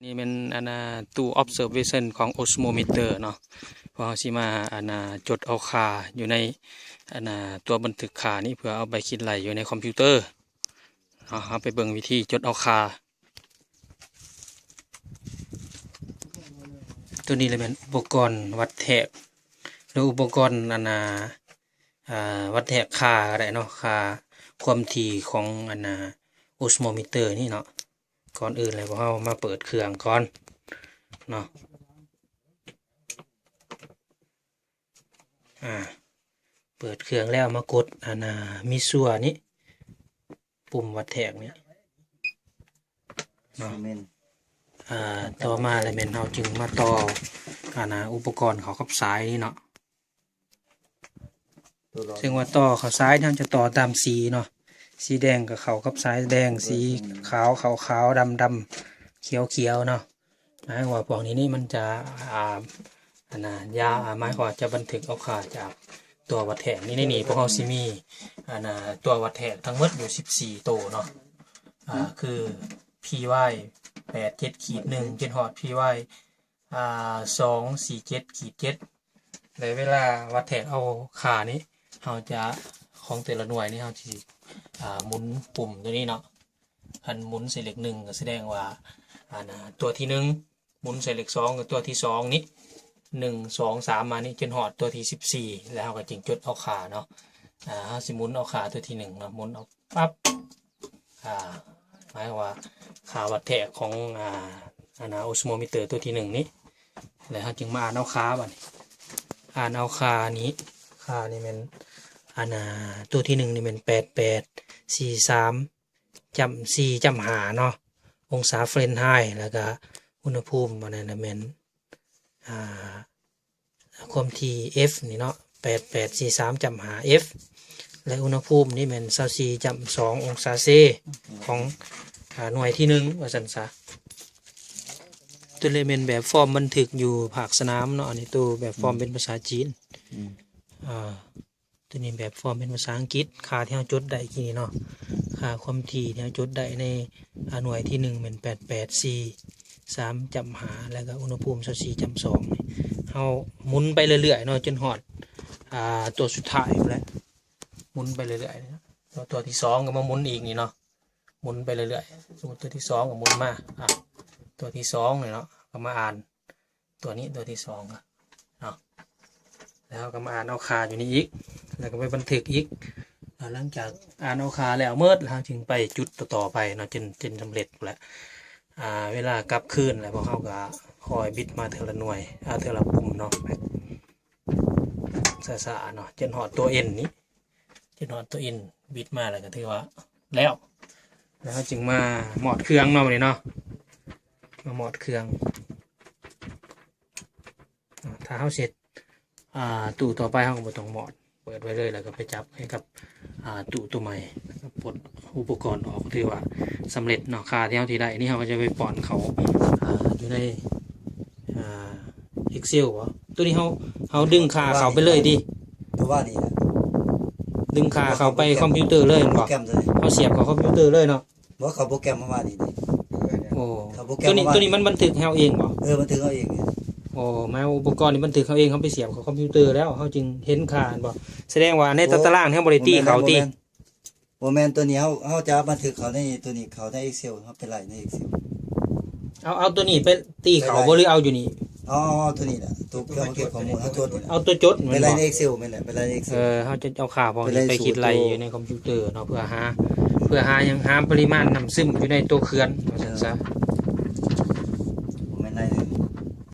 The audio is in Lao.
ນີ້ແມ່ນອັນນ່າ ຕູ້ observation ຂອງ osmometer ເນາະ. ພວກເຮົາຊິມາອັນນ່າ ຈົດເອົາຄ່າຢູ່ໃນອັນນ່າ ຕົວບັນທຶກຄ່ານີ້ ເພື່ອເອົາໄປຄິດໄລ່ຢູ່ໃນຄອມພິວເຕີເນາະ. ເຮົາໄປເບິ່ງວິທີຈົດເອົາຄ່າ. ຕົວນີ້ລະແມ່ນອຸປະກອນວັດແທກ ຫຼືອຸປະກອນອັນນ່າ ອ່າ ວັດແທກຄ່າກໍໄດ້ເນາະ, ຄ່າຄວາມຖີ່ຂອງອັນນ່າ osmometer ນີ້ເນາະ. ກ່ອນອື່ນເລີຍ ພວກເຮົາມາເປີດເຄື່ອງກ່ອນເນາະ. ອ່າ ເປີດເຄື່ອງແລ້ວມາກົດອັນນ່າ measure ນີ້ ປຸ່ມວັດແທກນີ້ເນາະ. ແມ່ນ ອ່າ ຕໍ່ມາລະແມ່ນເຮົາຈຶ່ງມາຕໍ່ອັນນ່າ ອຸປະກອນເຂົ້າກັບສາຍນີ້ເນາະ. ເຊິ່ງວ່າຕໍ່ເຂົ້າສາຍ ເຮົາຈະຕໍ່ຕາມສີເນາະ, ສີແດງກໍເຂົ້າກັບສາຍແດງ, ສີຂາວເຂົ້າຂາວ, ດຳດຳ, ຂຽວຂຽວເນາະ. ໝາຍຄວາມວ່າພວກນີ້ນີ້ມັນຈະ ອ່າ ອັນນ່າ ຢາ ອ່າ ໝາຍຄວາມວ່າຈະບັນທຶກເອົາຄ່າຈາກຕົວວັດແທກນີ້. ໃນນີ້ພວກເຮົາຊິມີອັນນ່າ ຕົວວັດແທກທັງໝົດຢູ່ສິບສີ່ໂຕເນາະ, ອ່າ ຄື PY ແປດເຈັດຂີດໜຶ່ງ ຈົນຮອດ PY ອ່າ ສອງສີ່ເຈັດຂີດເຈັດ ແລະ ເວລາວັດແທກເອົາຄ່ານີ້ ເຮົາຈະ ຂອງແຕ່ລະໜ່ວຍນີ້ ເຮົາຊິ ອ່າ ໝູນປຸ່ມຕົວນີ້ເນາະ. ຄັນໝູນໃສ່ເລກໜຶ່ງ ກໍສະແດງວ່າ ອັນນ່າ ຕົວທີໜຶ່ງ, ໝູນໃສ່ເລກສອງ ກໍຕົວທີສອງນີ້ ໜຶ່ງ ສອງ ສາມ ມານີ້ ຈົນຮອດຕົວທີສິບສີ່ ແລ້ວເຮົາກໍຈຶ່ງຈົດເອົາຄ່າເນາະ. ອ່າ ເຮົາຊິໝູນເອົາຄ່າຕົວທີໜຶ່ງເນາະ, ໝູນເອົາປັບ ອ່າ ໝາຍຄວາມວ່າຄ່າວັດແທກຂອງ ອ່າ ອັນນ່າ osmometer ຕົວທີໜຶ່ງນີ້ ແລ້ວເຮົາຈຶ່ງມາອ່ານເອົາຄ່າ. ບັດນີ້ອ່ານເອົາຄ່ານີ້ ຄ່ານີ້ແມ່ນ ອັນນ່າ ຕົວທີໜຶ່ງນີ້ແມ່ນ ແປດແປດສີ່ສາມຈ້ຳສີ່ຈ້ຳຫ້າເນາະ ອົງສາຟາເຣນໄຮ, ແລ້ວກະອຸນຫະພູມອັນນັ້ນນະແມ່ນ ອ່າ ຄວາມຖີ່ F ນີ້ເນາະ ແປດແປດສີ່ສາມຈ້ຳຫ້າ F ແລະ ອຸນຫະພູມນີ້ແມ່ນ ຊາວສີ່ຈ້ຳສອງອົງສາເຊ ຂອງ ອ່າ ໜ່ວຍທີໜຶ່ງ ວ່າຊັ້ນຊະ. ຕົວນີ້ແມ່ນແບບຟອມບັນທຶກຢູ່ພາກສະໜາມເນາະ, ອັນນີ້ໂຕແບບຟອມເປັນພາສາຈີນ. ອືມ ອ່າ ຕົວນີ້ແບບຟອມເປັນພາສາອັງກິດ. ຄ່າທີ່ເຮົາຈົດໄດ້ກີ້ນີ້ເນາະ, ຄ່າຄວາມຖີ່ທີ່ເຮົາຈົດໄດ້ໃນ ອາ ໜ່ວຍທີໜຶ່ງແມ່ນ ແປດແປດສີ່ສາມຈ້ຳຫ້າ ແລ້ວກໍອຸນຫະພູມ ຊາວສີ່ຈ້ຳສອງ. ເຮົາໝູນໄປເລື້ອຍໆເນາະ ຈົນຮອດ ອ່າ ຕົວສຸດທ້າຍພຸ້ນແຫຼະ, ໝູນໄປເລື້ອຍໆ. ຕົວ ຕົວທີສອງກໍມາໝູນອີກນີ້ເນາະ, ໝູນໄປເລື້ອຍໆ. ສົມມຸດຕົວທີສອງກໍໝູນມາ ອ່າ ຕົວທີສອງນີ້ເນາະ ກໍມາອ່ານ ຕົວນີ້ຕົວທີສອງເນາະ, ແລ້ວເຮົາກໍມາອ່ານເອົາຄ່າຢູ່ນີ້ອີກ ແລ້ວກໍໄປບັນທຶກອີກ. ອ່າ ຫຼັງຈາກອ່ານເອົາຄ່າແລ້ວໝົດ ເຮົາຈຶ່ງໄປຈຸດຕໍ່ໆໄປເນາະ ຈົນ ຈົນສຳເລັດພຸ້ນແຫຼະ. ອ່າ ເວລາກັບຄືນແລ້ວ ພວກເຮົາກໍຄ່ອຍບິດມາເທື່ອລະໜ່ວຍ ອ່າ ເທື່ອລະປຸ່ມເນາະ ແບບຊ້າໆເນາະ ຈົນຮອດຕົວ N ນີ້ ຈົນຮອດຕົວ N ບິດມາແລ້ວກໍຖືວ່າແລ້ວ. ແລ້ວເຮົາຈຶ່ງມາມອດເຄື່ອງເນາະ ບັດນີ້ເນາະ ມາມອດເຄື່ອງ. ອ່າ ຖ້າເຮົາເຊັດ ອ່າ ຕູ້ຕໍ່ໄປ ເຮົາກໍບໍ່ຕ້ອງມອດ, ເປີດໄວ້ເລີຍ ແລ້ວກໍໄປຈັບໃຫ້ກັບ ອ່າ ຕູ້ຕົວໃໝ່ ແລ້ວກໍປົດອຸປະກອນອອກ ຖືວ່າສຳເລັດເນາະ. ຄ່າທີ່ເຮົາທີ່ໄດ້ນີ້ ເຮົາກໍຈະໄປປ້ອນເຂົ້າ ອ່າ ຢູ່ໃນ ອ່າ Excel ບໍ? ຕົວນີ້ເຮົາ ເຮົາດຶງຄ່າເຂົ້າໄປເລີຍຕິ? ຕົວວ່ານີ້ນະ ດຶງຄ່າເຂົ້າໄປຄອມພິວເຕີເລີຍແມ່ນບໍ? ໂປຣແກຣມຕົວນີ້ ເຮົາສຽບເຂົ້າຄອມພິວເຕີເລີຍເນາະ? ບໍ່ ເຂົ້າໂປຣແກຣມເຮົາມານີ້ເດ. ໂອ້ ເຂົ້າໂປຣແກຣມ ຕົວນີ້ ຕົວນີ້ມັນບັນທຶກເຮົາເອງບໍ? ເອີ ບັນທຶກເຮົາເອງ. ໂອ້ ໝາຍວ່າອຸປະກອນນີ້ບັນທຶກເຮົາເອງ, ເຮົາໄປສຽບເຂົ້າຄອມພິວເຕີແລ້ວ ເຮົາຈຶ່ງເຫັນຄ່າແມ່ນບໍ? ສະແດງວ່າໃນ ໂອ້ ຕາຕະລາງເຮົາບໍ່ໄດ້ຕີເຂົ້າຕິ? ບໍ່ແມ່ນ ບໍ່ແມ່ນ ຕົວນີ້ເຮົາ ເຮົາຈະບັນທຶກເຂົ້າໃນຕົວນີ້ ເຂົ້າໃນ Excel ເຮົາໄປໄລ່ໃນ Excel. ເອົາ ເອົາຕົວນີ້ໄປຕີເຂົ້າ ໄປໄລ່ ບໍ່ ຫຼືເອົາຢູ່ນີ້? ເອົາ ເອົາ ເອົາຕົວນີ້ແຫຼະ ຕົວເກັບຂໍ້ມູນ ເຮົາຈົດນີ້ແຫຼະ ເອົາຕົວຈົດແມ່ນບໍ່? ໄປໄລ່ໃນ Excel ແມ່ນແຫຼະ ໄປໄລ່ໃນ Excel ເອີ ເຮົາຈະເອົາຄ່າພວກນີ້ໄປຄິດໄລ່ຢູ່ໃນຄອມພິວເຕີເນາະ ເພື່ອຫາ ເພື່ອຫາຫຍັງ? ຫາປະລິມານນ້ຳຊຶມຢູ່ໃນຕົວເຂື່ອນ ວ່າຊັ້ນຊະ.